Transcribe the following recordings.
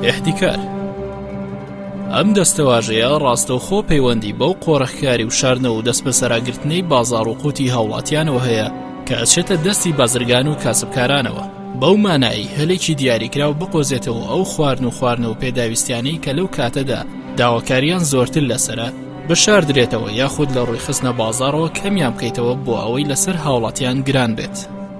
ئیحتیکار. ئەم دەستەواژەیە ڕاستەوخۆ پەیوەندی بەو قۆرخکاری و شاردنەوە و دەستبەسەراگرتنەی بازاڕ و قوتی هاوڵاتیانەوە هەیە کە ئەچێتە دەستی بازرگان و کاسبکارانەوە بەو مانایەی هەلێکی دیاریکراو بقۆزێتەوە ئەو خواردن و خواردنەوە پێداویستیانەی کە لەو کاتەدا داواکاریان زۆرتر لەسەرە بشاردرێتەوە یاخود لە ڕووی خستنە بازاڕەوە کەمیان بکەیتەوە بۆ ئەوەی لەسەر هاوڵاتیان گران بێت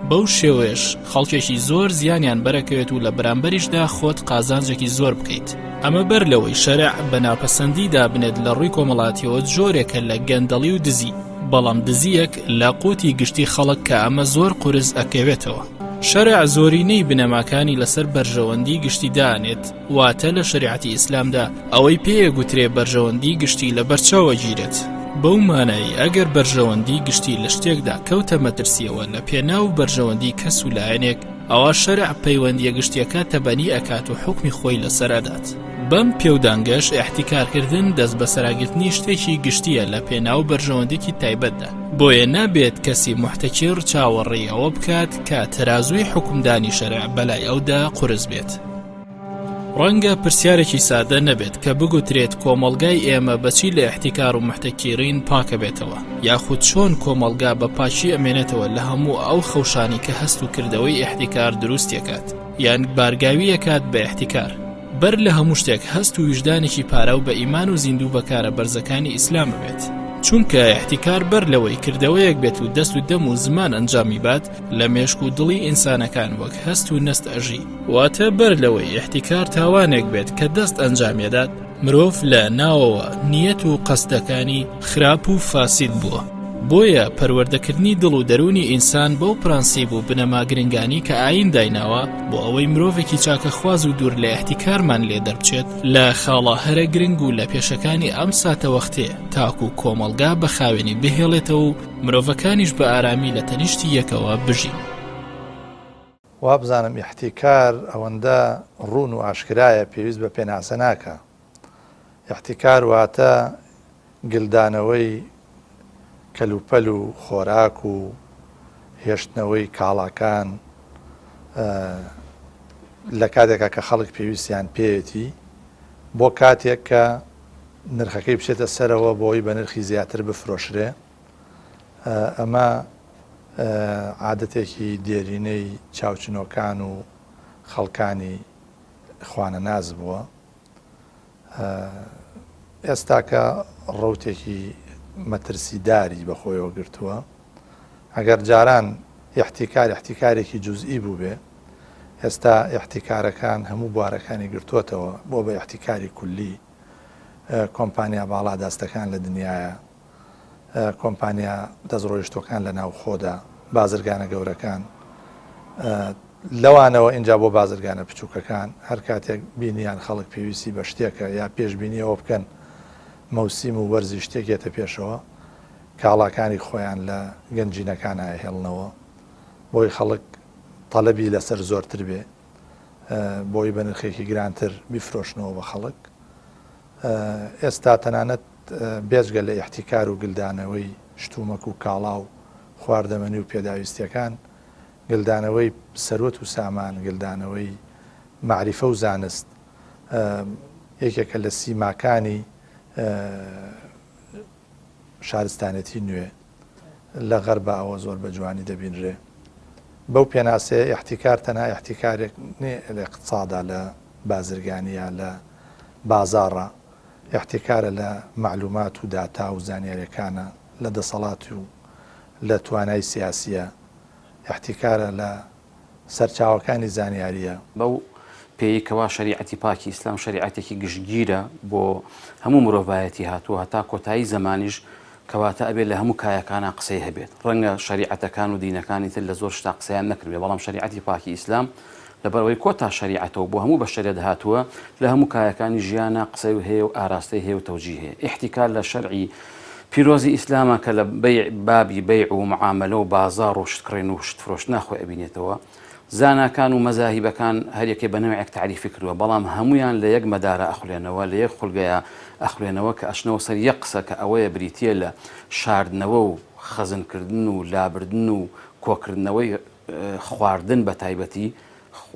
بەو شێوەیەش خەڵکێکی زۆر زیانیان بەرەکەوێت و لە بەرامبەریشدا خۆت قازانجێکی زۆر بکەیت ئەمە بەر لەوەی شەرع بە ناپەسەندی دابنێت لە ڕووی کۆمەڵاتیەوە جۆرێکە لە گەندەڵی و دزی بەڵام دزیەک لە قوتی گشتی خەڵک کە ئەمە زۆر قورس ئەکەوێتەوە شەرع زۆرینەی بنەماکانی لەسەر بەرژەوەندی گشتی دانێت واتە لە شەریعەتی ئیسلامدا ئەوەی پێیە گوترێ بەرژەوەندی گشتی لە بەرچاوە گیرێت بەو مانایی ئەگەر بەرژەوەندی گشتی لە شتێکدا کەوتە مەترسیەوە لە پێناو بەرژەوەندی کەس و لایەنێک ئەوا شەرع پەیوەندیە گشتیەکە تەبەنی ئەکات و حوکمی خۆی لەسەر ئەدات. بەم پێودانگەش ئیحتیکارکردن دەست بەسەراگرتنی شتێکی گشتیە لە پێناو بەرژەوەندێکی تایبەتدا، بۆیە نابێت کەسی موحتەکیر چاوەڕێی ئەوە بکات کە تەرازووی حوکمدانی شەرع بەلای ئەودا قورس بێت. ڕەنگە پرسیارێکی سادە نەبێت کە بگوترێت کۆمەڵگای ئێمە بەچی لە ئیحتیکار و موحتەکیرین پاکەبێتەوە یاخود چۆن کۆمەڵگا بە پاکی ئەمێنێتەوە لە هەموو ئەو خەوشانی کە هەست و کردەوەی ئیحتیکار دروستیەکات یان بارگاویەکات بە ئیحتیکار. بەر لە هەموو شتێک هەست و ویژدانێکی پاراو بە ئیمان و زیندوو بە کارە بەرزەکانی ئیسلام بێت چونکە ئیحتیکار بەر لەوەی کردەوەیەک بێت و دەست و دەم و زمان ئەنجامی بات لە مێشک و دڵی ئینسانەکان وەک هەست و نەست ئەژی واتە بەر لەوەی ئیحتیکار تاوانێک بێت کە دەست ئەنجامیەدات، مرۆڤ لە ناوەوە نیەت و قەستەکانی خراپ و فاسید بووە، بۆیە پەروەردەکردنی دڵ و دەروونی ئینسان بەو پرەنسیب و بنەما گرنگانی کە ئایین دایناوە بۆ ئەوەی مرۆڤێکی چاکەخواز و دوور لە ئیحتیکارمان لێ دەربچێت لە خاڵە هەرە گرنگ و لە پێشەکانی ئەم ساتەوەختەیە تاکو کۆمەڵگا بە خاوێنی بهێڵێتەوە و مرۆڤەکانیش بە ئارامی لە تەنیشتی یەکەوە بژین. وابزانم ئیحتیکار ئەوەندە ڕوون و ئاشکرایە پێویست بە پێناسە ناکا. ئیحتیکار واتە گلدانەوەی کەلوپەل و خۆراک و هێشتنەوەی کاڵاکان لە کاتێکا کە خەڵک پێویستیان پێیەتی بۆ کاتێک کە نرخەکەی بچێتە سەرەوە بۆی بە نرخی زیاتر بفرۆشرێ. ئەمە عادەتێکی دێرینەی چاوچنۆکان و خەڵکانی خوانەناس بووە. ئێستاکە ڕەوتێکی مەترسیداری بەخۆیەوە گرتووە. ئەگەر جاران ئیحتیکار ئیحتیکارێکی جوزئی بووبێ، ئێستا ئیحتیکارەکان هەموو بوارەکانی گرتووەتەوە، بووە بە ئیحتیکاری کولی. کۆمپانیا باڵادەستەکان لە دنیایا کۆمپانیا دەستڕۆیشتووەکان لە ناوخۆدا، بازرگانە گەورەکان، لەوانەوە ئینجا بۆ بازرگانە بچووکەکان، هەر کاتێک بینیان خەڵک پێویستی بە شتێکە یا پێشبینی ئەوە بکەن مەوسیم و وەرزی شتێک یەتە پێشەوە، کاڵاکانی خۆیان لە گەنجینەکانا ئەهێڵنەوە بۆی خەڵک تەلەبی لەسەر زۆرتر بێ، بۆی بە نرخێکی گرانتر بیفرۆشنەوە بە خەڵک. ئێستا تەنانەت بێجگە لە ئیحتیکار و گلدانەوەی شتومەک و کاڵا و خواردەمەنی و پێداویستیەکان، گلدانەوەی سەروەت و سامان، گلدانەوەی مەعریفە و زانست یەکێکە لە سیماکانی شارستانێتی نوێ. لە غەربا ئەوە زۆر بە جوانی دەبینرێ. بەو پێناسەیە ئیحتیکار تەنها ئیحتیکارێک نیە لە ئیقتسادا، لە بازرگانییا، لە بازاڕە، ئیحتیکارە لە مەعلومات و داتا و زانیاریەکانە، لە دەسەڵات و لە توانای سیاسیە، ئیحتیکارە لە سەرچاوەکانی زانیاریە. بەو پێیەی کەوا شەریعەتی پاکی ئیسلام شەریعەتێکی گشتگیرە بۆ هەموو مرۆڤایەتی هاتووە هەتا کۆتایی زەمانیش کەواتە ئەبێت لە هەموو کایەکانا قسەی هەبێت ڕەنگە شەریعەتەکان و دینەکانی تر لە زۆر شتا قسەیان نەکردبێت بەڵام شەریعەتی پاکی ئیسلام لەبەرئەوەی کۆتا شەریعەتە و بۆ هەموو بەشەریەت هاتووە لە هەموو کایەکانی ژیانا قسەی هەیە و ئاراستەی هەیە و تەوجیهی هەیە ئیحتیکار لە شەرعی پیرۆزی ئیسلامە کە لە بەیع بابی بەیع و معامەلە و بازاڕ و شت کڕین و شت فرۆشتنا خۆی ئەبینێتەوە زاناکان و مەزاهیبەکان هەر یەکەی بە نەوعێک تەعریفی کردووە بەڵام هەموویان لە یەک مەدارا ئەخولێنەوە لە یەک خولگەیا ئەخولێنەوە کە ئەچنەوە سەر یەک قسە کە ئەوەیە بریتییە لە شاردنەوە و خەزنکردن و لابردن و کۆکردنەوەی خواردن بە تایبەتی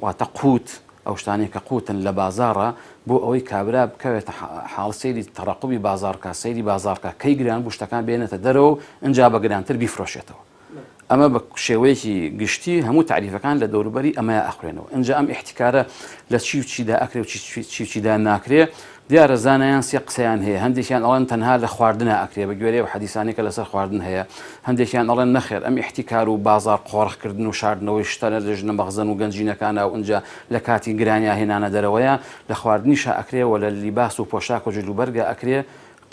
واتە قوت. ئەو شتانەی کە قوتن لە بازاڕا بۆ ئەوەی کابرا بکەوێتە حاڵ سەیری تەڕەقوبی بازاڕ کا، سەیری بازاڕ کا کەی گران بوو شتەکان بێنێتە دەرەوە و ئنجا بە گرانتر بیفرۆشێتەوە. ئەمە بە شێوەیەکی گشتی هەموو تەعریفەکان لە دەوروبەری ئەمەیا ئەخورێنەوە. ئنجا ئەم ئیحتیکارە لە چی و چیدا ئەکرێ و چی و چیدا ناکرێ دیارە زانایان سێ قسەیان هەیە، هەندێکیان ئەڵێن تەنها لە خواردنا ئەکرێ بە گوێرەی ئەو حەدیسانەی کە لەسەر خواردن هەیە، هەندێکیان ئەڵێن نەخێر ئەم ئیحتیکار و بازاڕ قۆرخ کردن و شاردنەوەی شتە لە ژنە مەخزەن و گەنجینەکانا و ئنجا لە کاتی گرانیا هێنانە دەرەوەیە، لە خواردنیشا ئەکرێ و لە لیباس و پۆشاک و جلوبەرگا ئەکرێ،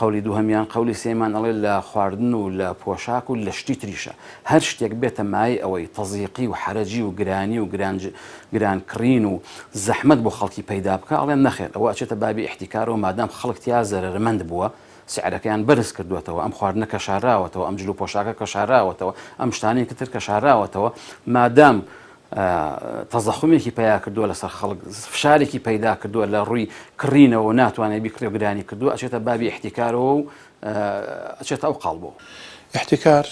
قەولی دووهەمیان، قەولی سێیەمان ئەڵێ لە خواردن و لە پۆشاک و لە شتی تریشە. هەر شتێک بێتە مایەی ئەوەی تەزیقی و حەرەجی و گرانی و گران گران کڕین و زەحمەت بۆ خەڵکی پەیدا بکا ئەڵێن نەخێر ئەوە ئەچێتە بابی ئیحتیکارەوە مادام خەڵک تیا زەرەرمەند بووە سعرەکەیان بەرز کردووەتەوە ئەم خواردنە کە شاراوەتەوە ئەم جل و پۆشاکە کە شاراوەتەوە ئەم شتانەی تر کە شاراوەتەوە مادام تەزەخومێکی پەیا کردووە لەسەر خەڵک فشارێکی پەیدا کردووە لە ڕووی کڕینەوە ناتوانێت بیکڕێ و گرانی کردووە ئەچێتە بابی ئیحتیکارەوە و ئەچێتە ئەو قاڵبەوە. ئیحتیکار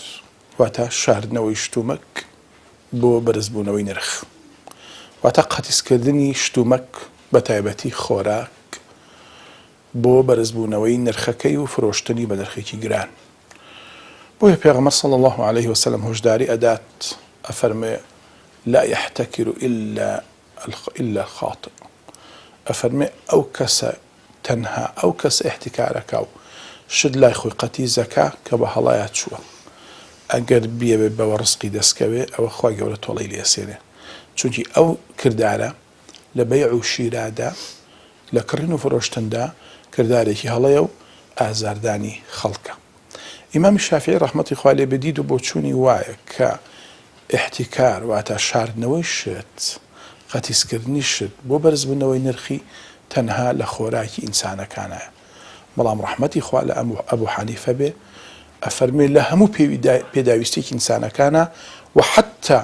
واتە شاردنەوەی شتومەک بۆ بەرزبوونەوەی نرخ. واتە قەتیسکردنی شتومەک بەتایبەتی خۆراک بۆ بەرزبوونەوەی نرخەکەی و فرۆشتنی بە نرخێکی گران. بۆیە پێغەمبەر صلی اللە علیه وسلم هۆشداری ئەدات ئەفەرموێ، لا یحتکر الا الا الخاطئ، ئەفەرموێ ئەو کەسە تەنها ئەو کەسە ئیحتیکار ئەکا و شت لای خۆی قەتیس ئەکا کە بە هەڵەیا چووە ئەگەر بیەوێ بەوە ڕزقی دەست کەوێ ئەوە خوای گەورە تۆڵەی لێ ئەسێنێ چونکی ئەو کردارە لە بەیع و شیرادا لە کڕین و فرۆشتندا کردارێکی هەڵەیە و ئازاردانی خەڵکە. ئیمامی شافیعی ڕەحمەتی خوا لێ بێ دید و بۆچوونی وایە کە ئیحتیکار واتە شاردنەوەی شت، قەتیسکردنی شت بۆ بەرزبوونەوەی نرخی تەنها لە خۆراکی ئینسانەکانایە. بەڵام ڕەحمەتی خوا لە ئەبو حەنیفە بێ ئەفەرموێ لە هەموو پێداویستیەکی ئینسانەکانا و حەتتا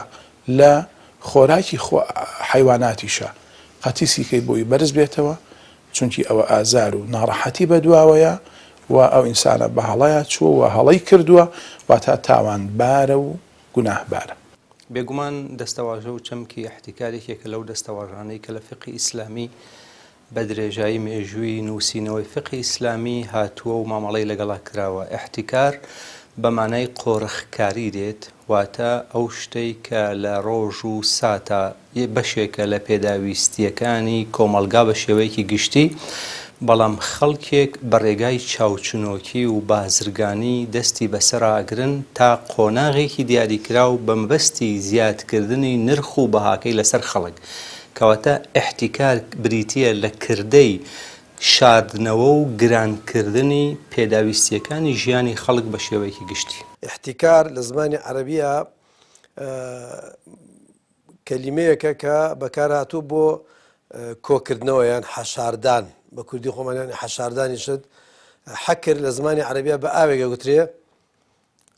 لە خۆراکی حەیواناتیشا قەتیسی کەی بۆی بەرز بێتەوە چونکی ئەوە ئازار و ناڕەحەتی بەدواوەیە و ئەو ئینسانە بە هەڵەیا چووە و هەڵەی کردووە واتا تاوانبارە و گوناهبارە. بێگومان دەستەواژە و چەمکی ئیحتیکار یەکێکە لەو دەستەواژانەی کە لە فیقهی ئیسلامی بە درێژایی مێژووی نووسینەوەی فیقهی ئیسلامی هاتووە و مامەڵەی لەگەڵا کراوە. ئیحتیکار بە مانای قۆرخکاری دێت، واتە ئەو شتەی کە لە ڕۆژ و ساتا بەشێکە لە پێداویستییەکانی کۆمەڵگا بە شێوەیەکی گشتی، بەڵام خەڵکێک بە ڕێگای چاوچنۆکی و بازرگانی دەستی بەسەرا ئەگرن تا قۆناغێکی دیاریکراو بە مەبەستی زیادکردنی نرخ و بەهاکەی لەسەر خەڵک. کەواتە ئیحتیکار بریتییە لە کردەی شاردنەوە و گرانکردنی پێداویستییەکانی ژیانی خەڵک بە شێوەیەکی گشتی. ئیحتیکار لە زمانی عەرەبییە کەلیمەیەکە کە بەکارهاتوو بۆ کۆکردنەوە یان حەشاردان، بە کوردی خۆمان یانی حەشاردانی شت. حەکر لە زمانی عەرەبییە بە ئاوێک ئەگوترێ،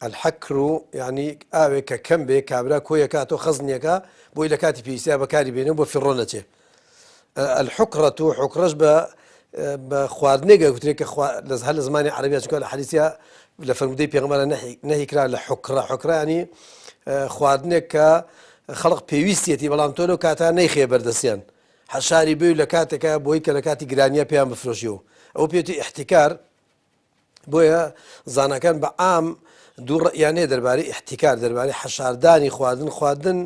الحکر یانی ئاوێک کە کەم بێ کابرا کۆیەکاتەوە خەزنیەکە بۆی لە کاتی پێویستیا بەکاری بێنێ و بە فیڕۆ نەچێ. الحکرە و حکرەش بە بە خواردنێک ئەگوترێ کە لە هەر لە زمانی عەرەبیە چونکە لە حەدیسیا لە فەرموودەی پێغەمبەرە نەهی کرا لە حکرە حکرە ینی خواردنێک کە خەڵق پێویستیەتی بەڵام تۆ لەو کاتە نەیخێ بەردەستیان حەشاری بێ لە کاتێکە بۆی کە لە کاتی گرانیە پێیان بفرۆشی و ئەو پێێتی احتیکار بۆیە زاناکان بە عام دوو ڕەئیان هەیە دەربارەی ئیحتیکار دەربارەی حەشاردانی خواردن خواردن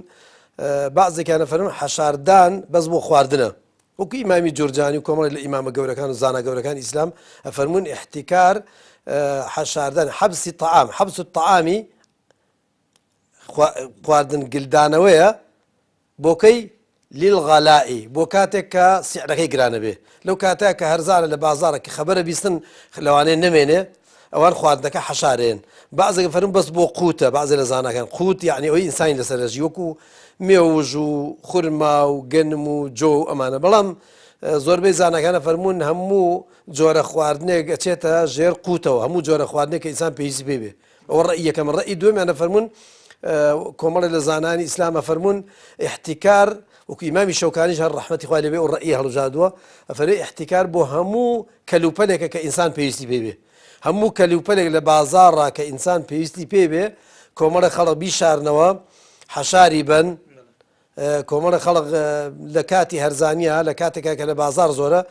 بەعزێکیان ئەفەرموون حەشاردان بەس بۆ خواردنە وەکو ئیمامی جورجانی و کۆمەڵێک لە ئیمامە گەورەکان و زانا گەورەکانی ئیسلام ئەفەرموون ئیحتیکار حەشاردان حەبسی طعام حەبس الطعامی خواردن گلدانەوەیە بۆ کەی؟ للغلاء، بۆ کاتێک کە سیعرەکەی گرانەبێ، لەو کاتە کە هەرزانە لە بازاڕە کە خەبەرە بیستن لەوانەیە نەمێنێ، ئەوان خواردنەکە حەشارەیەن. بەعزێک فەرموون بەس بۆ قوتە، بەعزێ لە زاناکان قوت یەعنی ئەوەی ئینسانی لەسەر ئەژی وەکو مێوژ و خورما و گەنم و جۆ و ئەمانە، بەڵام زۆربەی زاناکان ئەفەرموون هەموو جۆرە خواردنێک ئەچێتە ژێر قوتەوە، هەموو جۆرە خواردنێک کە ئینسان پێویستی پێی بێ. ئەوە ڕەئی یەکەمە. ڕەئی دووەمیان ئەفەرموون کۆمەڵێ لە زانایانی ئیسلام ئەفەرموون ئیحتیکار وەکو ئیمامی شەوکانیش هەر ڕەحمەتی خوای لێ بێ ئەو ڕەئیە هەڵبژاردووە ئەفەرموێ ئیحتیکار بۆ هەموو کەلوپەلێکە کە ئینسان پێویستی پێی بێ هەموو کەلوپەلێک لە بازاڕا کە ئینسان پێویستی پێی بێ کۆمەڵێ خەڵک بیشارنەوە حەشاری بەن. کۆمەڵێ خەڵک لە کاتی هەرزانیە لە کاتێکا کە لە بازاڕ زۆرە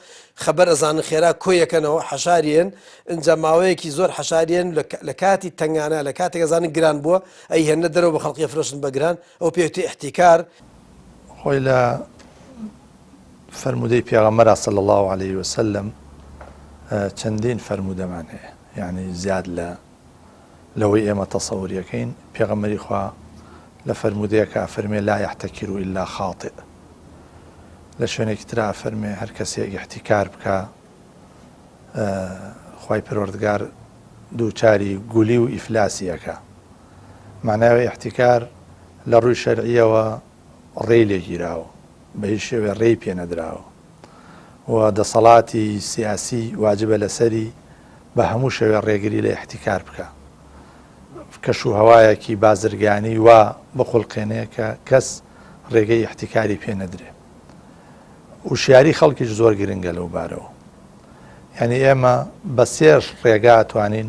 خەبەر ئەزانن خێرا کۆیەکەنەوە حەشاریێن ئینجا ماوەیەکی زۆر حەشاریێن لە کاتی تەنگانە لە کاتێک ئەزانن گران بووە ئەی هێنە دەرەوە بە خەڵکی ئەفرۆشن بە گران ئەو پێوتێ احتیکار. خۆی لە فەرموودەی پێغەمبەرا صلی اللە علیه وسلم چەندین فەرموودەمان هەیە یعنی زیاد لە لەوەی ئێمە تەسەوری ئەکەین، پێغەمبەری خوا لە فەرموودەیەکا ئەفەرموێ لا یحتکر الا خاطئ، لە شوێنێکی ترا ئەفەرموێ هەر کەسێک ئیحتیکار بکا خوای پەروەردگار دووچاری گولی و ئیفلاسی ئەکا. مەعنای ئەوەیە ئیحتیکار لە ڕووی شەرعییەوە ڕێی لێ گیراوە، بە هیچ شێوەیە ڕێی پێ نەدراوە و دەسەڵاتی سیاسی واجبە لەسەری بە هەموو شێوەیە ڕێگری لە ئیحتیکار بکا. کەش و هەوایەکی بازرگانی وا بخولقێنێ کە کەس ڕێگەی ئیحتیکاری پێ نەدرێ. وشیاری خەڵکیش زۆر گرنگە لەو بارەوە. یانی ئێمە بە سێ ڕێگا ئەتوانین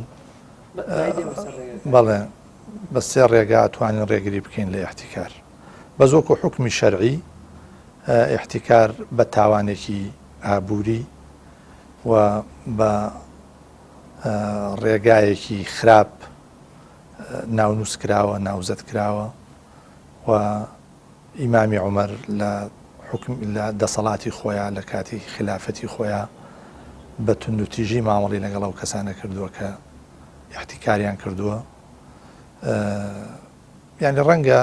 بەڵێ بە سێ ڕێگا ئەتوانین ڕێگری بکەین لە ئیحتیکار. بەس وەکو حوکمی شەرعی ئیحتیکار بە تاوانێکی ئابووری و بە ڕێگایەکی خراپ ناونووس کراوە، ناوزەد کراوە و ئیمامی عومەر لە حوکم لە دەسەڵاتی خۆیا لە کاتی خیلافەتی خۆیا بە توندوتیژی مامەڵی لەگەڵ ئەو کەسانە کردووە کە ئیحتیکاریان کردووە. یانی ڕەنگە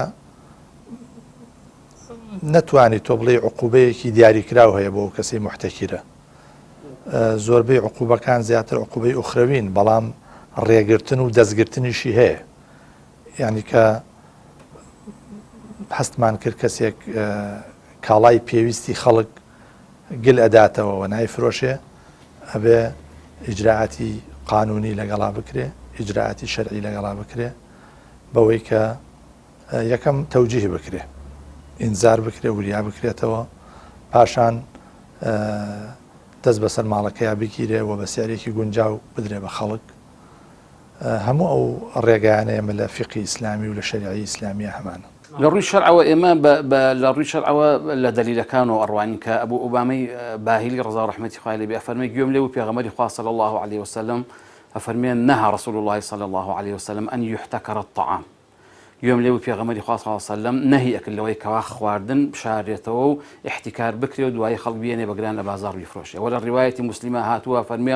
نەتوانی تۆ بڵێی عقوبەیەکی دیاریکراو هەیە بۆ ئەو کەسەی موحتەکیرە. زۆربەی عقوبەکان زیاتر عقوبەی ئوخرەوین، بەڵام ڕێگرتن و دەستگرتنیشی هەیە. یعنی کە هەستمان کرد کەسێک کاڵای پێویستی خەڵک گل ئەداتەوە و نایفرۆشێ، ئەبێ ئیجرائاتی قانونی لەگەڵا بکرێ، ئیجرائاتی شەرعی لەگەڵا بکرێ، بەوەی کە یەکەم تەوجیه بکرێ، ئینزار بکرێ، وریا بکرێتەوە، پاشان دەست بەسەر ماڵەکەیا بگیرێ و بە سعرێکی گونجاو بدرێ بە خەڵک. هەموو ئەو ڕێگایانە ئێمە لە فیقهی ئیسلامی و لە شەریعەی ئیسلامییا هەمانە. لە ڕووی شەرعەوە ئێمە بە لە ڕووی شەرعەوە لە دەلیلەکانەوە ئەڕوانین کە ئەبو ئوبامەی باهیلی ڕەزا و ڕەحمەتی خوای لێ بێ ئەفەرمێ گوێم لێ بوو پێغەمبەری خوا صلی اللە علیه وسلم ئەفەرمێ نهی رسول اللە صلی اللە علیه وسلم ان یحتکر الطعام گوێم لێ بوو پێغەمبەری خوا صلی اللە علیه وسلم نەهی ئەکرد لەوەی کەوا خواردن بشارێتەوە و ئیحتیکار بکرێ و دوایی خەڵک بێنێ بە گران لە بازاڕ بیفرۆشێ وە لە ڕیوایەتی موسلیما هاتووە فەرمێ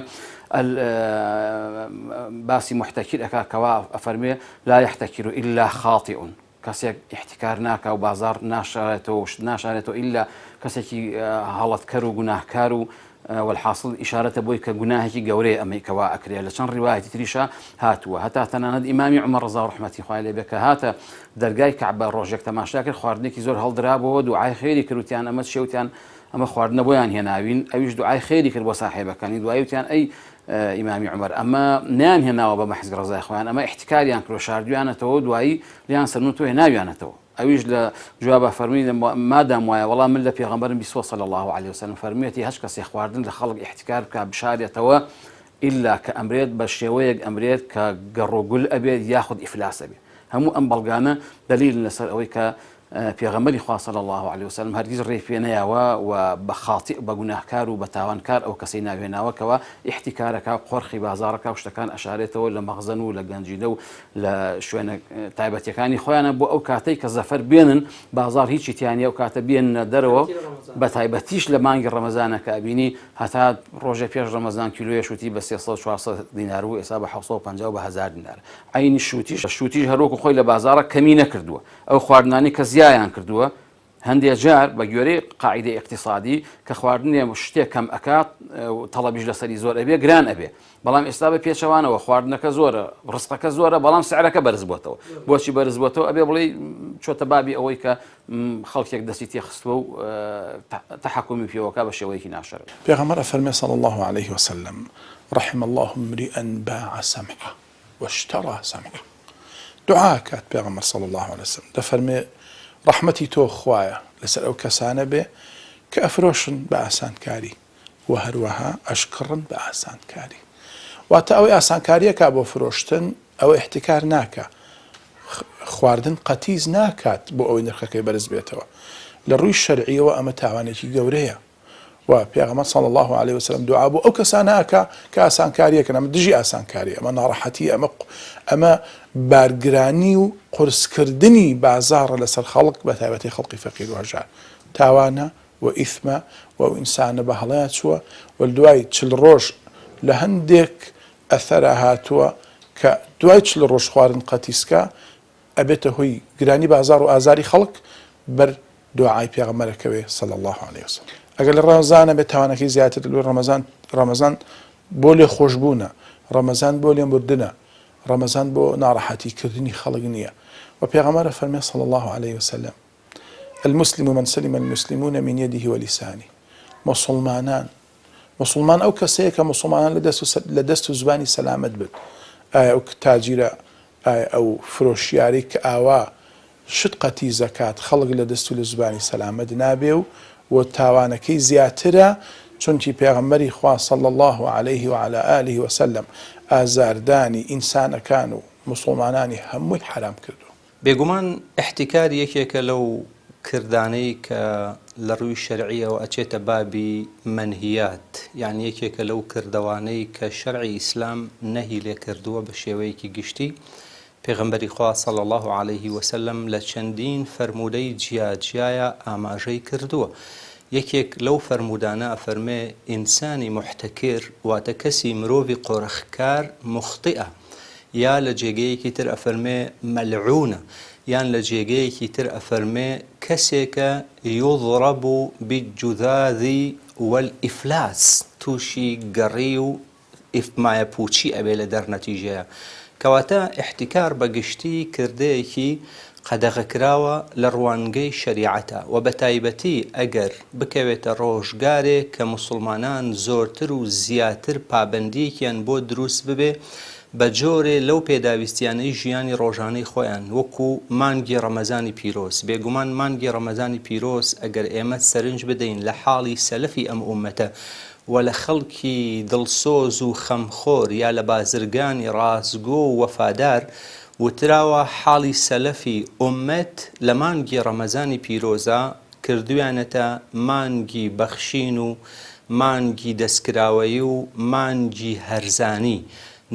باسی محتەکیر ئەکا کەوا ئەفەرمێ لا یحتکر الا خاطئ کەسێک ئیحتیکار ناکا و بازاڕ ناشارێتەوە و شت ناشارێتەوە ئیلا کەسێکی هەڵەتکەر و گوناهکار و وەلحاسڵ ئیشارەتە بۆی کە گوناهێکی گەورەیە ئەمەی کەوا ئەکرێ لە چەند ڕیوایەتی تریشا هاتووە هەتا تەنانەت ئیمامی عومەر ڕەزا و ڕەحمەتی خوای لێ بێ کە هاتە دەرگای کەعبە ڕۆژێک تەماشا کرد خواردنێکی زۆر هەڵدرابەوە دوعای خێری کرد وتیان ئەمە چیە وتیان ئەمە خواردنە بۆیان هێناوین ئەویش دوعای خێری کرد بۆ ساحێبەکانی دوایی وتیان ئەی ئیمامی عومەر ئەمە نەیان هێناوە بە مەحزی ڕەزای خۆیان ئەمە ئیحتیکاریان کرد و شاردویانەتەوە دوایی لیان سەرنوتەوە هێناویانەتەوە ئەویش لە جوابا فەرمووی، مادام وایە وەڵا من لە پێغەمبەرم بیستوە صلی اللە علیە وسلم فەرموویەتی هەچ کەسێ خواردن لە خەڵک ئیحتیکار بکا بشارێتەوە ئیلا کە ئەمرێت بە شێوەیەک ئەمرێت کە گەڕوگول ئەبێت یاخود ئیفلاس ئەبێت هەموو ئەم بەڵگانە دەلیلن لەسەر ئەوەی کە پێغەمبەری خوا صلی اللە علیە وسلم هەرگیز ڕێی پێ نەیاوە و بە خاتئ بە گوناهکار و بە تاوانکار ئەو کەسەی ناوهێناوە کەوا ئیحتیکارەکا و قۆرخی بازاڕەکا و شتەکان ئەشارێتەوە لە مەخزەن و لە گەنجینە و لە شوێنە تایبەتیەکانی خۆیانە بۆ ئەو کاتەی کە زەفەر بێنن بازاڕ هیچی تیا نیە ئەو کاتە بێننە دەرەوە بە تایبەتیش لە مانگی ڕەمەزانە کە ئەبینی هەتا ڕۆژێ پێش ڕەمەزان کیلۆیە شوتی بە 300 400 دینار بوو ئێستا بە 750 و بە 1000 دینار عینی شوتیش شوتیش هەروەکو خۆی لە بازاڕە کەمی نەکردووە ئەو خواردنانی کە زیایان کردووە هەندێ جار بە گوێرەی قاعیدەی ئیقتیسادی کە خواردنێ شتێک کەم ئەکات تەڵەبیش لەسەری زۆر ئەبێ گران ئەبێ بەڵام ئێستا بە پێچەوانەوە خواردنەکە زۆرە ڕزقەکە زۆرە بەڵام سعرەکە بەرز بۆتەوە بۆچی بەرز بۆتەوە ئەبێ بڵێ چۆتە بابی ئەوەی کە خەڵکێک دەستی تێخستووە و تەحەکومی پێوەکە بە شێوەیەکی ناشەرعی. پێغەمبەر ئەفەرمێ صلی اللە علیه وسلم، رحم اللە امرئا باع سمحە واشتری سمحە دوعا ئەکات پێغەمبەر صلی اللە علیە وسلم دەفەرمێ ڕەحمەتی تۆ خوایە لەسەر ئەو کەسانە بێ کە ئەفرۆشن بە ئاسانکاری وە هەروەها ئەشکڕن بە ئاسانکاری واتە ئەوەی ئاسانکاریەکا بۆ فرۆشتن ئەوە ئیحتیکار ناکا خواردن قەتیس ناکات بۆ ئەوەی نرخەکەی بەرز بێتەوە. لە ڕووی شەرعیەوە ئەمە تاوانێکی گەورەیە و پێغەمبەر صلی اللە علیە وسلم دوعا بۆ ئەو کەسانە ئەکا کە ئاسانکاریەکەن، ئەمە دژی ئاسانکاری، ئەمە ناڕەحەتی، ئەمە ئەمە بارگرانی و قورسکردنی بازاڕە لەسەر خەڵک بە تایبەتی خەڵکی فەقیر و هەژار تاوانە و ئیثمە و ئەو ئینسانە بە هەڵەیا چووە و دوای چل ڕۆژ لە هەندێک ئەثەرا هاتووە کە دوای چل ڕۆژ خواردن قەتیسکە ئەبێتە هۆی گرانی بازاڕ و ئازاری خەڵک بەر دوعای پێغەمبەر ئەکەوێ صلی اللە علیە وسلم ئەگەر لە ڕەمەزانە بێت تاوانەکەی زیاتر لۆ ڕەمەزان ڕەمەزان بۆ لێ خۆشبوونە ڕەمەزان بۆ لێ مردنە ڕەمەزان بۆ ناڕەحەتی کردنی خەڵک نییە و پێغەمبەر فەرمێ صلی اللە علیه وسلم المسلم من سلم المسلمون من يده ولسانه مسلمانان مسلمان ئەو کەسەیە کە مسلمانان لە دەست و لە دەست و زبانی سەلامەت بن ئایا ئەو تاجیرە ئایا ئەو فرۆشیارەی کە ئاوا شت قەتیس ئەکات خەڵک لە دەست و لە زوبانی سەلامەت نابێ و و تاوانەکەی زیاترە چونکی پێغەمبەری خوا صلی اللە علیه و علی آله و سلم ئازاردانی ئینسانەکان و موسڵمانانی هەمووی حەرام کردووە. بێگومان ئیحتیکار یەکێکە لەو کردانەی کە لە ڕووی شەرعیەوە ئەچێتە بابی مەنهیات یانی یەکێکە لەو کردەوانەی کە شەرعی ئیسلام نەهی لێ کردووە بە شێوەیەکی گشتی پێغەمبەری خوا صلی اللە علیه وسلم لە چەندین فەرموودەی جیا جیایا ئاماژەی کردووە یەکێک لەو فەرموودانە ئەفەرمێ ئینسانی موحتەکر واتە کەسی مرۆڤی قۆرخکار موخطیئە یا لە جێگەیەکی تر ئەفەرمێ مەلعونە یان لە جێگەیەکی تر ئەفەرمێ کەسێکە یضرب بالجذاذ والافلاس تووشی گەڕی و ئیف مایەپووچی ئەبێ لە دەرنەتیجەیا. کەواتە ئیحتیکار بە گشتی کردەیەکی قەدەغەکراوە لە ڕوانگەی شەریعەتە وە بە تایبەتی ئەگەر بکەوێتە ڕۆژگارێ کە موسڵمانان زۆرتر و زیاتر پابەندیەکیان بۆ دروست ببێ بە جۆرێ لەو پێداویستیانەی ژیانی ڕۆژانەی خۆیان وەکو مانگی ڕەمەزانی پیرۆز بێگومان مانگی ڕەمەزانی پیرۆز ئەگەر ئێمە سەرنج بدەین لە حاڵی سەلەفی ئەم ئوممەتە وە لە خەڵکی دڵسۆز و خەمخۆر یا لە بازرگانی ڕاستگۆ و وەفادار وتراوە حاڵی سەلەفی ئوممەت لە مانگی ڕەمەزانی پیرۆزا کردویانەتە مانگی بەخشین و مانگی دەستکراوەیی و مانگی هەرزانی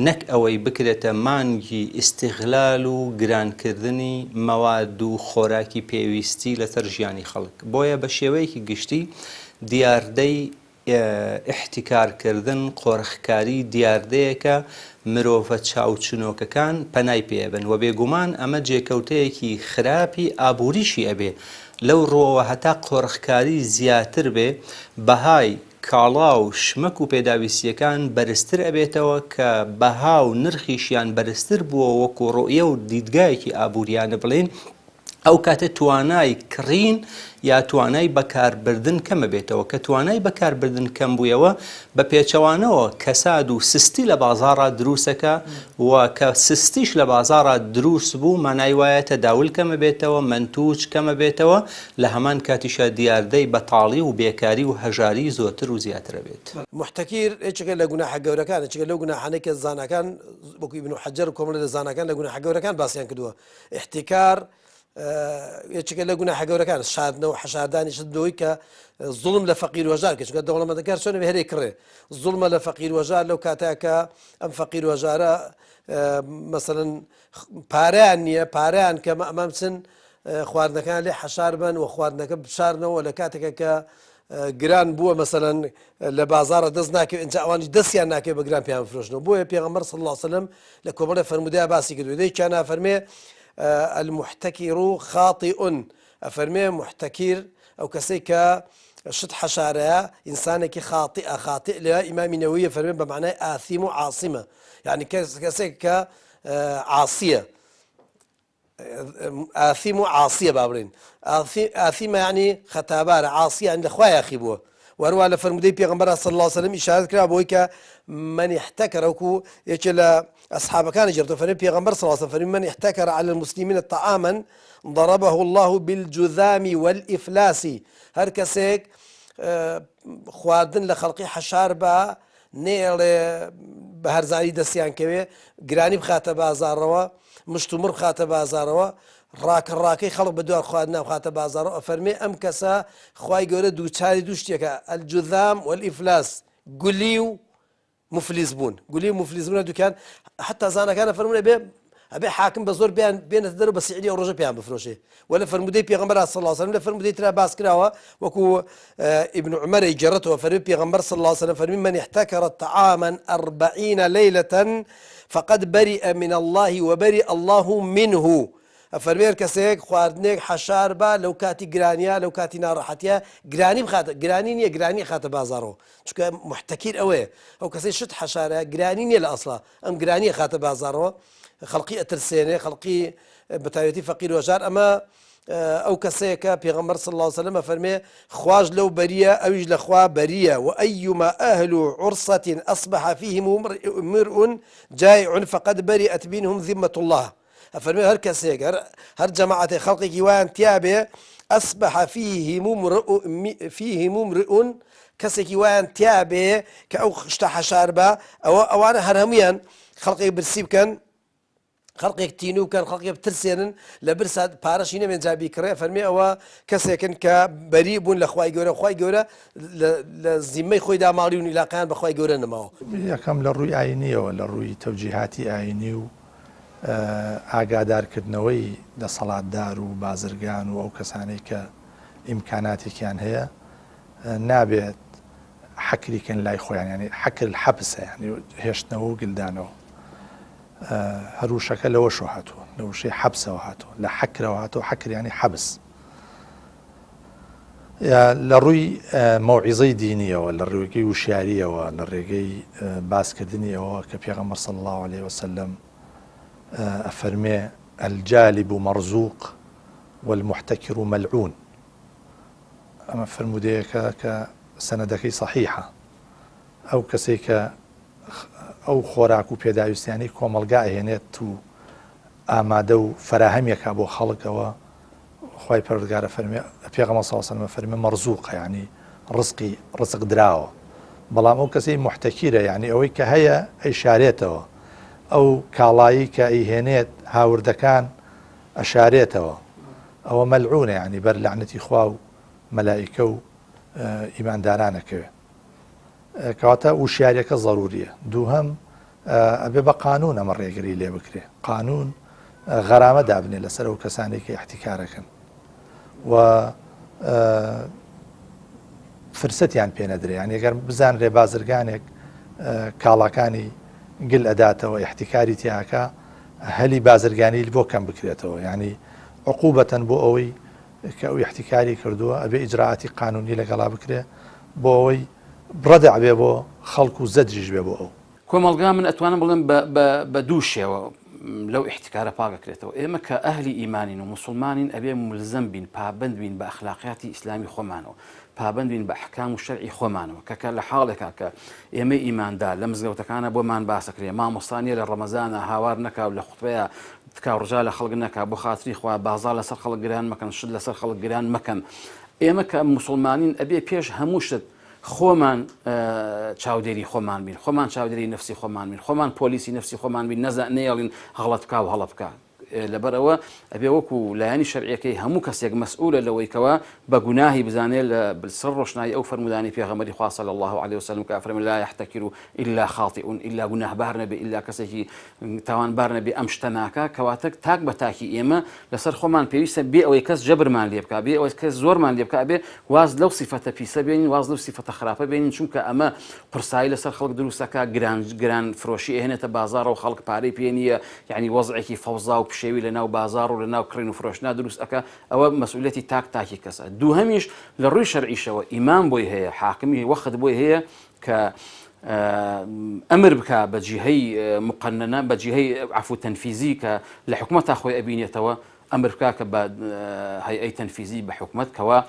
نەک ئەوەی بکرێتە مانگی ئیستیغلال و گرانکردنی مەواد و خۆراکی پێویستی لەسەر ژیانی خەڵک بۆیە بە شێوەیەکی گشتی دیاردەی ئیحتیکارکردن، قۆرخکاری، دیاردەیەکە مرۆڤە چاوچنۆکەکان پەنای پێ ئەبەن و بێگومان ئەمە جێکەوتەیەکی خراپی ئابووریشی ئەبێ لەو ڕووەوە هەتا قۆرخکاری زیاتر بێ بەهای کاڵا و شمەک و پێداویستییەکان بەرزتر ئەبێتەوە کە بەها و نرخیشیان بەرزتر بووە وەکو ڕوئیە و دیدگایەکی ئابووریانە بڵێین ئەو کاتە توانای کڕین یا توانای بەکاربردن کەمەبێتەوە کە توانای بەکاربردن کەم بوویەوە بە پێچەوانەوە کەساد و سستی لە بازاڕا دروستەکە و کە سستیش لە بازاڕا دروست بوو مانای وایە تەداول کەمەبێتەوە مەنتوج کەمەبێتەوە لە هەمان کاتیشا دیاردەی بەتاڵی و بێکاری و هەژاری زۆرتر و زیاتر ئەبێت. موحتەکیر یەکێکە لە گوناحە گەورەکان، یەکێکە لەو گوناحانەی کە زاناکان وەکو ئیبن حەجەر و کۆمەڵێ لە زاناکان لە گوناحە گەورەکان باسیان کردووە. ئیحتیکار یەکێکە لە گوناحە گەورەکان، شاردنەوە حەشاردانی شت لەوەی کە زوڵم لە فەقیر و هەژار بکەی، چونکە دەوڵەمەندەکە هەر چۆنێ بێ هەر ئەیکڕێ. زوڵمە لە فەقیر و هەژار لەو کاتە کە ئەم فەقیر و هەژارە مەسەلەن پارەیان نییە، پارەیان کەمە ئەمان بچن خواردنەکان لێ حەشار بن و خواردنەکە بشارنەوە لە کاتێکە کە گران بووە مەسەلەن لە بازارە دەست ناکەوێت ئینجا ئەوانیش دەستیان ناکەوێت بە گران پێیان بفرۆشنەوە بۆیە پێغەمبەر صلی الله علیه وسلم لە کۆمەڵێ فەرموودەیا باسی کردووە یەکیان ئەفەرمێ المحتکر خاطئ ئەفەرمێ محتکر ئەو کەسەی کە شت حەشارەیە ئینسانێکی خاطئە خاطئ لە ئیمامی نەوەوی فەرمێ بە معنای ئاثیم و عاصمە یعنی کەسێک کە عاصیە ئاثیم و عاصیە با بڵێین ئاثیمە یعنی خەتابارە عاصیە یعنی لە خوا یاخی بووە وەروە لە فەرموودەی پێغەمبەر صلی الله علیه وسلم ئیشارەت کرا بۆی کە من احتکر وەکو یەکێ لە ئەصحابەکانی جێرتە فەرمی پێغەمبەر صلی الله علیه وسلم فەرمی من احتکر على المسلمین طعاما ضربه الله بالجذام والإفلاس هەر کەسێک خواردن لە خەڵقی حەشار بە نەیەڵێ بە هەرزانی دەستیان کەوێ، گرانی بخاتە بازاڕەوە، مشتومڕ بخاتە بازاڕەوە. ڕاکە ڕاکەی خەڵک بە دوار خواردنا بخاتە بازاڕەوە ئەفەرمێ ئەم کەسە خوای گەورە دووچاری دوو شتێکە الجذام والافلاس گولی و موفلیس بوون گولی و موفلیس بوون دوکان حتا زانەکان ئەفەرموون ئەبێ ئەبێ حاکم بە زۆر بیان بێنێتە دەرەوە بە سعری ئەو ڕۆژە پێیان بفرۆشێ وە لە فەرموودەی پێغەمبەر صلی الله علیه وسلم لە فەرموودەی ترا باس کراوە وەکو ابن عمر ئەیگێڕێتەوە فەرمی پێغەمبەر صلی الله علیه وسلم فەرمی من احتکر طعاما أربعين ليلة فقد برئ من الله وبرئ الله منه ئەفەرمێ هەر کەسێک خواردنێک حەشار با لەو کاتی گرانیا لەو کاتی ناڕەحەتیا گرانی بخاتە گرانی نییە گرانی خاتە بازاڕەوە چونکە محتەکیر ئەوەیە ئەو کەسەی شت حەشارە گرانی نییە لە ئەسڵا ئەم گرانیە خاتە بازاڕەوە خەڵقی ئەترسێنێ خەڵقی بەتایبەتی فەقیر و هەژار ئەمە ئەو کەسەیە کە پێغەمبەر صلی الله علیه وسلم ئەفەرمێ خواش لەو بەریە ئەویش لە خوا بەریە وأيما أهل عرصة أصبح فيهم امرئ جائع فقد برئت منهم ذمة الله ئەفەرمێ هەر کەسێک هەر هەر جەماعەتێک خەڵقێکی وایان تیابێ أصبح فيهم امرئ فيهم امرئ کەسێکی وایان تیابێ کە ئەو شتە حەشار بە ئەوە ئەوانە هەر هەمویان خەڵقێک برسی بکەن خەڵقێک تینوو بکەن خەڵکێ بترسێنن لە برسا پارەشی نەمێن جا بیکڕێ فەرمی ئەوە کەسێکن کە بەری بوون لە خوای گەورە خوای گەورە لە زیمەی خۆی داماڵی و عیلاقەیان بە خوای گەورە نەماوە. یەکەم لە ڕووی ئاینیەوە لە ڕووی تەوجیهاتی ئاینی و ئاگادارکردنەوەی دەسەڵاتدار و بازرگان و ئەو کەسانەی کە ئیمکاناتێکیان هەیە نابێت حەکری کەن لای خۆیان یانی حەکر حەپسە یانی هێشتنەوە و گلدانەوە هەر وشەکە لەوەشەوە هاتووە لە وشەی حەبسەوە هاتووە لە حەکرەوە هاتووە حەکر یانی حەبس لە ڕووی مەوعیزەی دینیەوە لە ڕێگەی وشیاریەوە لە ڕێگەی باسکردنی ئەوە کە پێغەمبەر صلی الله علیه وسلم ئەفەرمێ الجالب مرزوق والمحتکر ملعون ئەمە فەرموودەیەکە کە سەنەدەکەی صحیحە ئەو کەسەی کە ئەو خۆراک و پێداویستیانەی کۆمەڵگا ئەهێنێت و ئامادە و فەراهەمیەکا بۆ خەڵک ئەوە خوای پەروەردگار ئەفەرمێ پێغەمبەر صلی اللە علیه و سلم ئەفەرمێ مەرزوقە یعنی ڕزقی ڕزق دراوە بەڵام ئەو کەسەی محتەکیرە یعنی ئەوەی کە هەیە ئەیشارێتەوە ئەو کاڵایی کە ئەیهێنێت هاوردەکان ئەشارێتەوە ئەوە مەلعونە یعنی بەر لەعنەتی خوا و مەلائیکە و ئیمانداران ئەکەوێ کەواتە وشیاریەکە زەروریە دووهەم ئەبێ بە قانون ئەمە ڕێگری لێ بکرێ قانون غەرامە دابنێ لەسەر ئەو کەسانێک کە احتیکارەکەن و فرسەتیان پێ نەدرێ یان ئەگەر بزانرێ بازرگانێک کاڵاکانی گل ئەداتەوە احتیکاری تیاکە هەلی بازرگانی بۆ کەم بکرێتەوە ینی عقوبەتەن بۆ ئەوەی کە ئەو ئیحتیکاری کردووە ئەبێ ئیجرائاتی قانونی لەگەڵا بکرێ بۆ ئەوەی ڕەدع بێ بۆ خەڵک و زەجریش بێ بۆ ئەو. کۆمەڵگا من ئەتوانم بڵێم بە بە بە دوو شێوە لەو ئیحتیکارە پاک ئەکرێتەوە ئێمە کە ئەهلی ئیمانین و موسڵمانین ئەبێ مولزەم بین پابەند بین بە ئەخلاقیاتی ئیسلامی خۆمانەوە پابەند بین بە ئەحکام و شەرعی خۆمانەوە کە کە لە حاڵێکا کە ئێمەی ئیماندار لە مزگەوتەکانە بۆمان باسەکرێ مامۆستا نیە لە ڕەمەزانە هاوار نەکا و لە خوتبەیا تکا و ڕجا لە خەڵک نەکا بۆ خاتری خوا بازاڕ لەسەر خەڵک گران مەکەن شت لەسەر خەڵک گران مەکەن ئێمە کە موسڵمانین ئەبێ پێش هەموو شت خۆمان چاودێری خۆمان بین خۆمان چاودێری نفسی خۆمان بین خۆمان پۆلیسی نفسی خۆمان بین نەزا نەیەڵین غەڵەت بکا و هەڵە بکا لەبەرئەوە ئەبێ وەکو لایەنی شەرعیەکەی هەموو کەسێک مەسئولە لەوەی کەوا بە گوناهی بزانێ لە سەر ڕۆشنایی ئەو فەرموودانەی پێغەمبەری خوا صلی اللە علیە وسلم کە ئەفەرمێ لا یحتکر الا خاطئ الا گوناهبار نەبێ الا کەسێکی تاوانبار نەبێ ئەم شتە ناکا کەواتە تاک بە تاکی ئێمە لەسەر خۆمان پێویستە بێ ئەوەی کەس جەبرمان لێ بکا بێ ئەوەی کەس زۆرمان لێ بکا بێ واز لەو سیفەتە پیسە بێنین واز لەو سیفەتە خراپە بێنین چونکە ئەمە قورسایی لەسەر خەڵک دروست ئەکا گران گران فرۆشی ئەهێنێتە بازاڕەوە خەڵک پارەی پێ نییە یانی وەزعێکی فەوزا و پشێوی لە ناو بازاڕ و لە ناو کڕین و فرۆشتنا دروست ئەکا ئەوە مەسئولیەتی تاک تاکی کەسە دووهەمیش لە ڕووی شەرعیشەوە ئیمام بۆی هەیە حاکمی وەخت بۆی هەیە کە ئەمر بکا بە جیهەی مقننە بە جیهەی عەفو تەنفیزی کە لە حکومەتا خۆی ئەبینێتەوە ئەمر بکا کە بە هەیئەی تەنفیزی بە حکومەت کەوا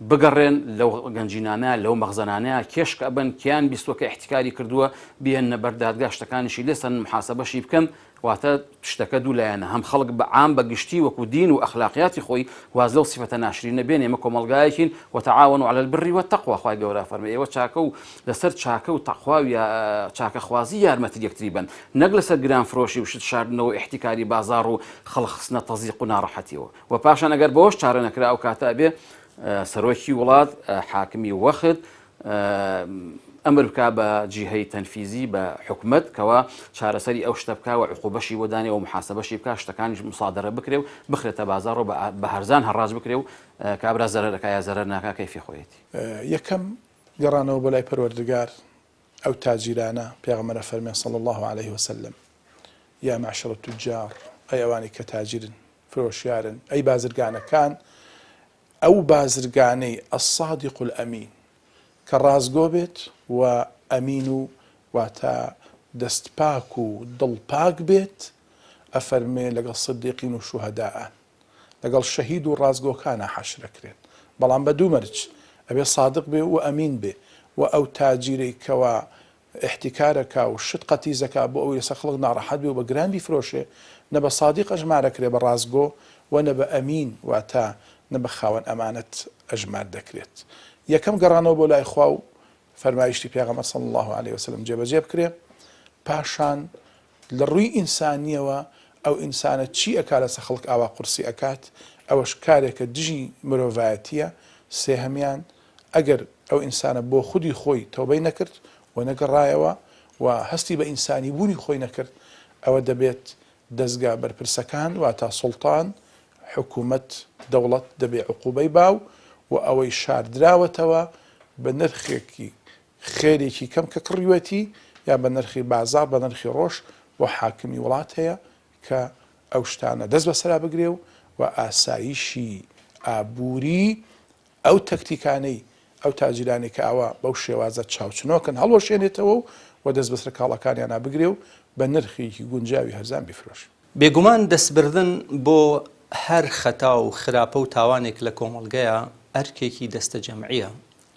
بگەڕێن لەو گەنجینانە لەو مەخزەنانەیە کێشک ئەبەن کیان بیستوە کە ئیحتیکاری کردووە بیهێننە بەر دادگا شتەکانیشی لێ سەنن محاسەبەشی بکەن. واتە شتەکە دوو لایەنە هەم خەڵک بە عام بە گشتی وەکو دین و ئەخلاقیاتی خۆی واز لەو سیفەتە ناشرینە بێنێ ئێمە کۆمەڵگایەکین وتعاونوا علی البر والتقوی خوای گەورە فەرمی ئێوە چاکە و لەسەر چاکە و تەقوا و چاکەخوازی یارمەتی یەکتری بن نەک لەسەر گرانفرۆشی و شت شاردنەوە و ئیحتیکاری بازاڕ و خەڵک خستنە تەزیق و ناڕەحەتیەوە و پاشان ئەگەر بەوەش چارە نەکرا ئەو کاتە ئەبێ سەرۆکی وڵات حاکمی وەخت ئەمر بکا بە جیهەی تەنفیزی بە حکومەت کەوا چارەسەری ئەو شتە بکا و عقوبەشی بۆ دانێ و محاسبەشی بکا شتەکانیش مصادرە بکرێ و بخرێتە بازاڕ و بە هەرزان هەڕاج بکرێ و کابرا زەرەر ئەکا یا زەرەر ناکا کەیفی خۆیەتی. یەکەم، گەڕانەوە بۆ لای پەروەردگار، ئەو تاجیرانە، پێغەمبەر ئەفەرمێ، صلی اللە علیه وسلم، یا معشر التجار، ئەی ئەوانەی کە تاجیرن، فرۆشیارن، ئەی بازرگانەکان، ئەو بازرگانەی، الصادق الامین، کە ڕاستگۆ بێت و ئەمین و واتە دەست پاک و دڵ پاک بێت، ئەفەرمێ لەگەڵ صدیقین و شوهەدائان، لەگەڵ شەهید و ڕاستگۆکانا حەشر ئەکرێن، بەڵام بە دوو مەرج، ئەبێ سادق بێ و ئەمین بێ، وە ئەو تاجیرەی کەوا ئیحتیکار ئەکا و شت قەتیس ئەکا بۆ ئەوەی لەسەر خەڵک ناڕەحەت بێ و بە گران بیفرۆشێ، نە بە سادیق ئەژمار ئەکرێ بە ڕاستگۆ و نە بە ئەمین واتە نە بە خاوەن ئەمانەت ئەژمار دەکرێت. یەکەم گەڕانەوە بۆ لای خوا و فەرمایشتی پێغەمبەر صلی اللە علیە وسلم جێبەجێ بکرێ، پاشان لە ڕووی ئینسانیەوە ئەو ئینسانە چی ئەکا لەسەر خەڵک ئاوا قورسی ئەکات ئەوەش کارێکە دژی مرۆڤایەتیە، سێهەمیان ئەگەر ئەو ئینسانە بۆ خودی خۆی تەوبەی نەکرد و نەگەڕایەوە و هەستی بە ئینسانی بوونی خۆی نەکرد ئەوە دەبێت دەزگا بەرپرسەکان واتە سوڵتان، حکومەت، دەوڵەت دەبێ عقوبەی با و ئەوەی شاردراوەتەوە بە نرخێکی خێرێکی کەم کە کڕیوێتی یا بە نرخی بازاڕ بە نرخی ڕۆژ بۆ حاکمی وڵات هەیە کە ئەو شتانە دەست بەسەرا بگرێ و و ئاسایشی ئابووری ئەو تەکتیکانەی ئەو تاجیرانەی کە ئاوا بەو شێوازە چاوچنۆکن هەڵوەشێنێتەوە و و دەست بەسەر کاڵاکانیانا بگرێ و بە نرخێکی گونجاوی هەرزان بیفرۆشێ. بێگومان دەستبردن بۆ هەر خەتا و خراپە و تاوانێک لە کۆمەڵگەیا ئەرکێکی دەستەجەمعییە،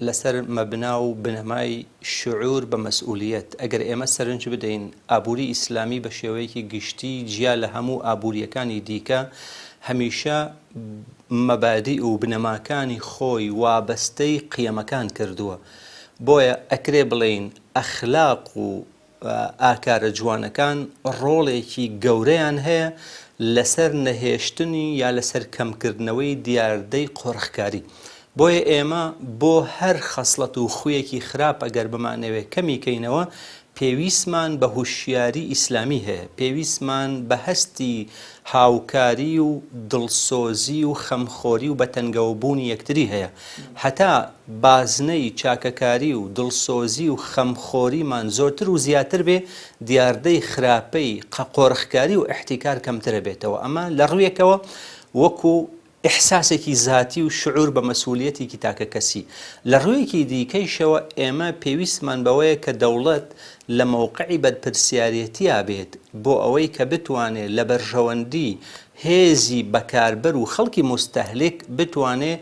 لەسەر مەبنا و بنەمای شعور بە مەسئولیەت، ئەگەر ئێمە سەرنج بدەین ئابووری ئیسلامی بە شێوەیەکی گشتی جیا لە هەموو ئابوورییەکانی دیکە هەمیشە مەبادیء و بنەماکانی خۆی وابەستەی قیەمەکان کردووە بۆیە ئەکرێ بڵێین ئەخلاق و ئاکارە جوانەکان ڕۆڵێکی گەورەیان هەیە لەسەر نەهێشتنی یا لەسەر کەمکردنەوەی دیاردەی قۆرخکاری. بۆیە ئێمە بۆ هەر خەسڵەت و خویەکی خراپ ئەگەر بمانەوێ کەمی کەینەوە پێویستمان بە هوشیاری ئیسلامی هەیە، پێویستمان بە هەستی هاوکاری و دڵسۆزی و خەمخۆری و بەتەنگەوەبوونی یەکتری هەیە. هەتا بازنەی چاکەکاری و دڵسۆزی و خەمخۆریمان زۆرتر و زیاتر بێ، دیاردەی خراپەی قۆرخکاری و ئیحتیکار کەمترەبێتەوە. ئەمە لە ڕوویەکەوە وەکو ئیحساسێکی زاتی و شعور بە مەسئولیەتێکی تاکەکەسی. لە ڕوویەکی دیکەیشەوە ئێمە پێویستمان بەوەیە کە دەوڵەت لە مەوقعی بەرپرسیارێتیا بێت بۆ ئەوەی کە بتوانێ لە بەرژەوەندی هێزی بەکاربەر و خەڵکی موستەهلیک بتوانێ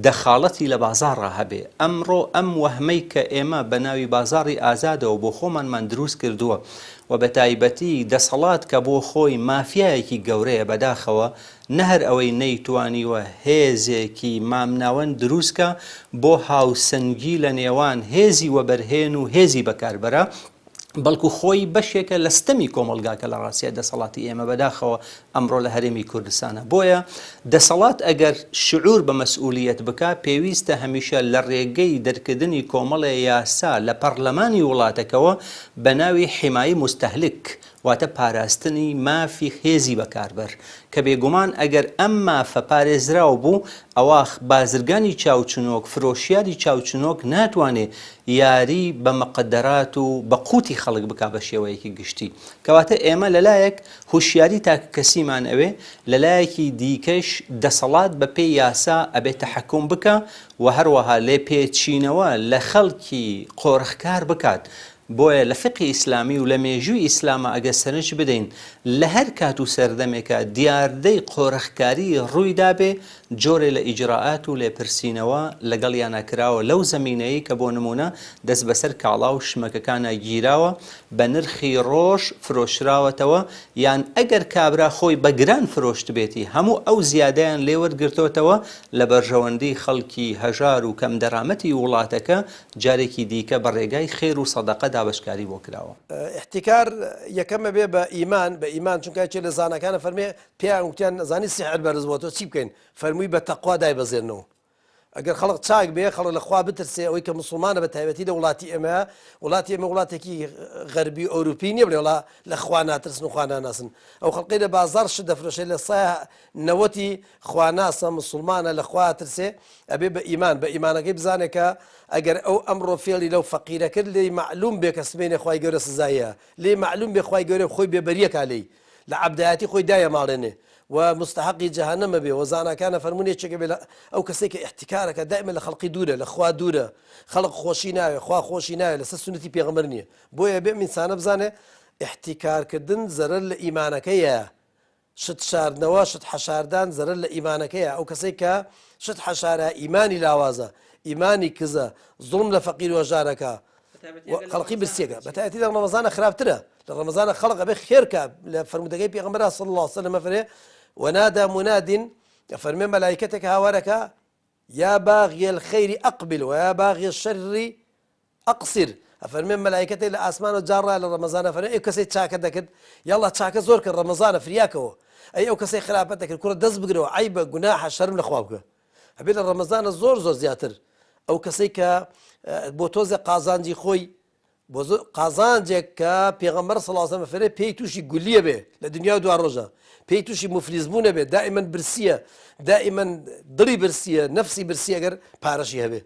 دەخاڵەتی لە بازاڕا هەبێ. ئەمڕۆ ئەم وەهمەی کە ئێمە بە ناوی بازاڕی ئازادەوە بۆ خۆمانمان دروست کردووە و بە تایبەتی دەسەڵات کە بۆ خۆی مافیایەکی گەورەیە بەداخەوە نە هەر ئەوەی نەیتوانیوە هێزێکی مامناوەند دروست کا بۆ هاوسەنگی لە نێوان هێزی وەبەرهێن و هێزی بەکاربەرا، بەڵکو خۆی بەشێکە لە ستەمی کۆمەڵگا کە لە ڕاستیا دەسەڵاتی ئێمە بەداخەوە ئەمڕۆ لە هەرێمی کوردستانە. بۆیە دەسەڵات ئەگەر شعور بە مەسئولیەت بکا پێویستە هەمیشە لە ڕێگەی دەرکردنی کۆمەڵێ یاسا لە پەڕلەمانی وڵاتەکەوە بە ناوی حیمایەی موستەهلک واتە پاراستنی مافی هێزی بەکاربەر، کە بێگومان ئەگەر ئەم مافە پارێزراو بوو، ئەوا بازرگانی چاوچنۆک، فرۆشیاری چاوچنۆک ناتوانێ یاری بە مقەدەرات و بە قوتی خەڵک بکا بە شێوەیەکی گشتی. کەواتە ئێمە لەلایەک هوشیاری تاکەکەسیمان ئەوێ، لەلایەکی دیکەش دەسەڵات بە پێی یاسا ئەبێ تەحەکوم بکا و هەروەها لێپێچینەوە لە خەڵکی قۆرخکار بکات. بۆیە لە فیقهی ئیسلامی و لە مێژووی ئیسلاما ئەگەر سەرنج بدەین لە هەر کات و سەردەمێکا دیاردەی قۆرخکاری ڕووی دابێ. جۆرێ لە ئیجرائات و لێپرسینەوە لەگەڵیانا کراوە لەو زەمینەی کە بۆ نموونە دەست بەسەر کاڵا و شمەکەکانا گیراوە بە نرخی ڕۆژ فرۆشراوەتەوە یان ئەگەر کابرا خۆی بە گران فرۆشتبێتی هەموو ئەو زیادەیان لێ وەرگرتۆتەوە لە بەرژەوەندی خەڵکی هەژار و کەمدەرامەتی وڵاتەکە جارێکی دیکە بە ڕێگای خێر و سەدەقە دابەشکاری بۆ کراوە. ئیحتیکار یەکەم ئەبێ بە ئیمان، بە ئیمان چونکە یەکێ لە زاناکان ئەفەرمێ پێیان وتیان ئەزانی سیحر بەرز بۆتەوە چی بکەین فەرمووی بە تەقوا دایبەزێننەوە ئەگەر خەڵک چاک بێ خەڵک لە خوا بترسێ ئەوەی کە موسڵمانە بە تایبەتی لە وڵاتی ئێمە وڵاتی ئێمە وڵاتێکی غەربی و ئەوروپی نییە بڵێ وڵا لە خوا ناترسن و خوا ناناسن ئەو خەڵقەی لە بازاڕ شت دەفرۆشێ لە سایە نەوەتی خواناسە مسوڵمانە لە خوا ئەترسێ ئەبێ بە ئیمان بە ئیمانەکەی بزانێ کە ئەگەر ئەو ئەمڕۆ فێڵی لەو فەقیرە کرد لێی مەعلوم بێ کە سبەینێ خوای گەورە سزایە لێی مەعلوم بێ خوای گەورە خۆی بێ بەریەکا لێی لە عەبدایەتی خۆی دایەماڵێنێ و مستحقی جەهەنەمە بێ و زاناکان ئەفەرموون یەکێکە بێ لە ئەو کەسەی کە ئیحتیکارەکە دائیمە لە خەڵقی دوورە لە خوا دوورە خەڵق خۆشی ناوێ خوا خۆشی ناوێ لەسەر سوننەتی پێغەمبەر نییە بۆیە بێ ئەم ئینسانە بزانێ ئیحتیکارکردن زەرەر لە ئیمانەکەیە شت شاردنەوە، شت حەشاردان زەرەر لە ئیمانەکەیە، ئەو کەسەی کە شت حەشارە ئیمانی لاوازە، ئیمانی کزە، زوڵم لە فەقیر و هەژار ئەکا و خەڵقی برسیەکە، بەتایبەتی لە ڕەمەزانە خراپترە، لە ڕەمەزانە خەڵق ئەبێ خێر کا، لە فەرموودەکەی پێغەمبەرا صلی اللە علیه وسلم ئەفەرمێ، ونادى مناد، ئەفەرمێ مەلایکەتێک هاوار ئەکا، یا باغی الخیر اقبل و یا باغی الشر اقصر، ئەفەرمێ مەلایکەتێک لە ئاسمانەوە جاڕ ڕایە لە ڕەمەزانە فەرمێ ئەی کەسەی چاکە دەکرد یاڵا چاکە زۆر کرد ڕەمەزانە فریاکەوە ئەی ئەو کەسەی خراپە دەکرد کوڕە دەست بگرەوە عەیبە گوناحە شەرم لە خوا بکە ئەبێ لە ڕەمەزانە زۆر زۆر زیاتر ئەو کەسەی کە بۆ تۆزێ قازانجی خۆی بۆ قازانجێک کە پێغەمبەر صلی الله علیه و سلم پێی تووشی گولیە بێ لە دنیا و دوا ڕۆژە پێی تووشی مفلیس بوونە بێ دائما برسیە دائما دڵی برسیە نەفسی برسیە گەر پارەشی هەبێ.